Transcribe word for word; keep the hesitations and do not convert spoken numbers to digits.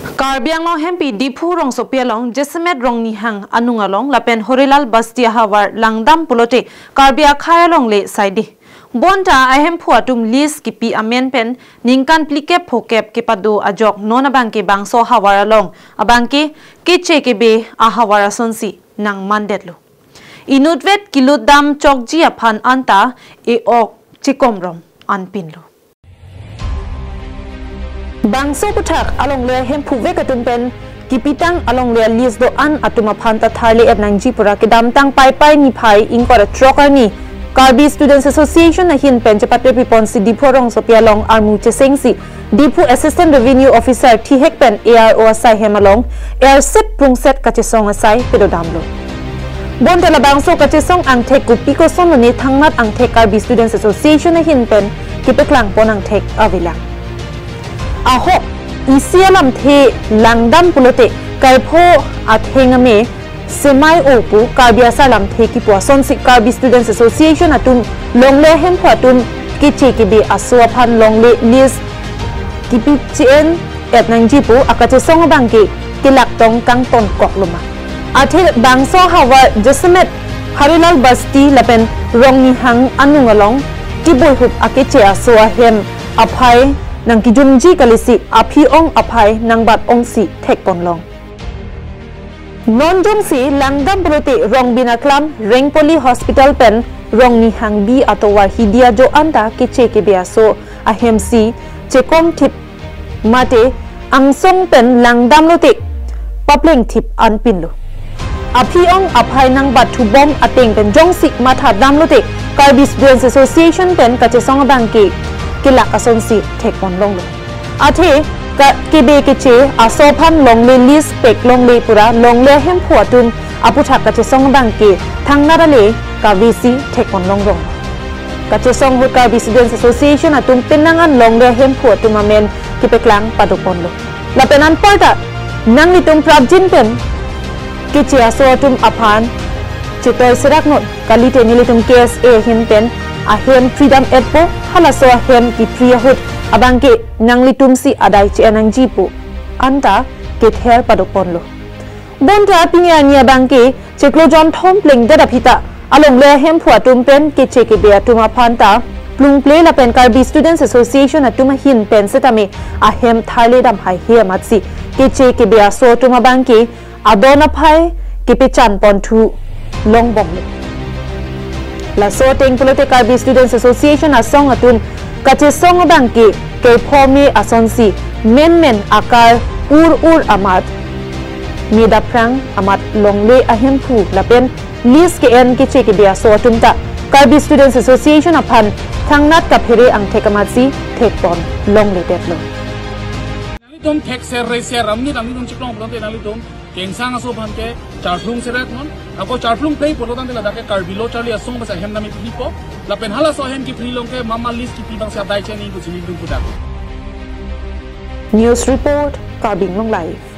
Karbi Anglong hempi Diphu rongsopi along, jasemet Rongnihang anung along lapen Horilal Basti ahavar langdam pulote Karbi akhei alongle saide. Bonta ahemphu atum lease kipi amen pen ningkan phlikep phokep kepado ajok non abangke bangso ahavar along abangke keche kebe ahavar asonsi nangmandetlo. Inutvet kelutdam chokji aphan anta e-ok chekomrom anpinlo. Bangso aputhak alongle ahemphu vek atum pen kipitang alongle lease do-an atum aphan ta tharle-et nangji pura kedamtang Paipai niphai ingkoi ra throk arni Karbi Students Association ahin pen chepate piponsi Diphu rongsopi along armu chesengsi Diphu Assistant Revenue Officer thihek pen A R O asai hem along ersep prungset kachesong asai pedodamlo. Bonta labangso kachesong angthek kopi kosonlone thangnat angthek Karbi Students Association ahin pen kepaklangpon angthek avelang. Ahok isi alamthe langdam pulote kaipho atheng ame semai-o pu Karbi asar lamthe kipu asonsi Karbi Students Association atum longle ahemphu atum keche kebe aso aphan longle lease kipi che-en-et nangji pu akachesong abangke kelak tong kangtonkoklo ma. Athe bangso ahavar jasemet Horilal Basti lapen Rongnihang anung along tiboi hup akeche aso ahem aphai nangkijumji kalisi aphi-ong aphai nangbat-ongsi thekponlong. Non jongsi langdam pulote Rongbin aklam Rengpoli Hospital pen Rongnihang bi atovar hidi ajo anta keche kebe aso ahemsi chekomthip mate angsong pen langdamlote paplengthip anpinlo. Aphi-ong aphai nangbatthubom ateng pen jongsi mathadamlote Karbi Students Association pen kachesong abangke kelak asonsi thekponlonglo. Athe ka kebe keche aso aphan longle lease pek longle pura longle ahemphu atum aputhak kachesong abangke thangnat ale kavesi thekponlongrong. Kachesong ahut Karbi Students Association atum penang an longle ahemphu atum amen kepeklang padoponlo. Lapen anparta nanglitum prapjin pen keche aso atum aphan chetoi seraknon kalite nelitum K S A ahin pen ahem phridam-etpo, halaso ahem kiphri ahut abangke nanglitumsi adai che-en nangji pu anta kether padoponlo. Bonta pini arni abangke chiklo jonthom plengdet aphi ta alongle ahemphu atum pen keche kebe atum aphan ta plungple lapen Karbi Students Association atum ahin pen setame ahem tharledam haihe amatsi keche kebe aso atum abangke adon aphai kepechanponthu longbomlo. Laso ateng pulote Karbi Students Association asong atum kachesong abangke kephome asonsi menmen akar ur ur amat medaphrang amat longle ahemphu lapen lease ke-en keche kebe aso atum ta Karbi Students Association aphan thangnat kaphere angthek amatsi thekponlongledetlo. Nanglitum thek ser re ser amnit nanglitum chiplong pulote nanglitum kengsang aso aphan ke charphlung seraknon. Ako charphlung plei pulo tangte ladak ke Karbi lo charli asong basa hem nami phlipo. Lapen halaso ahem kiphri along ke mama lease kipi abangsi adai che-en nangji pu chini dun pudak. News report, Karbi Anglong Live.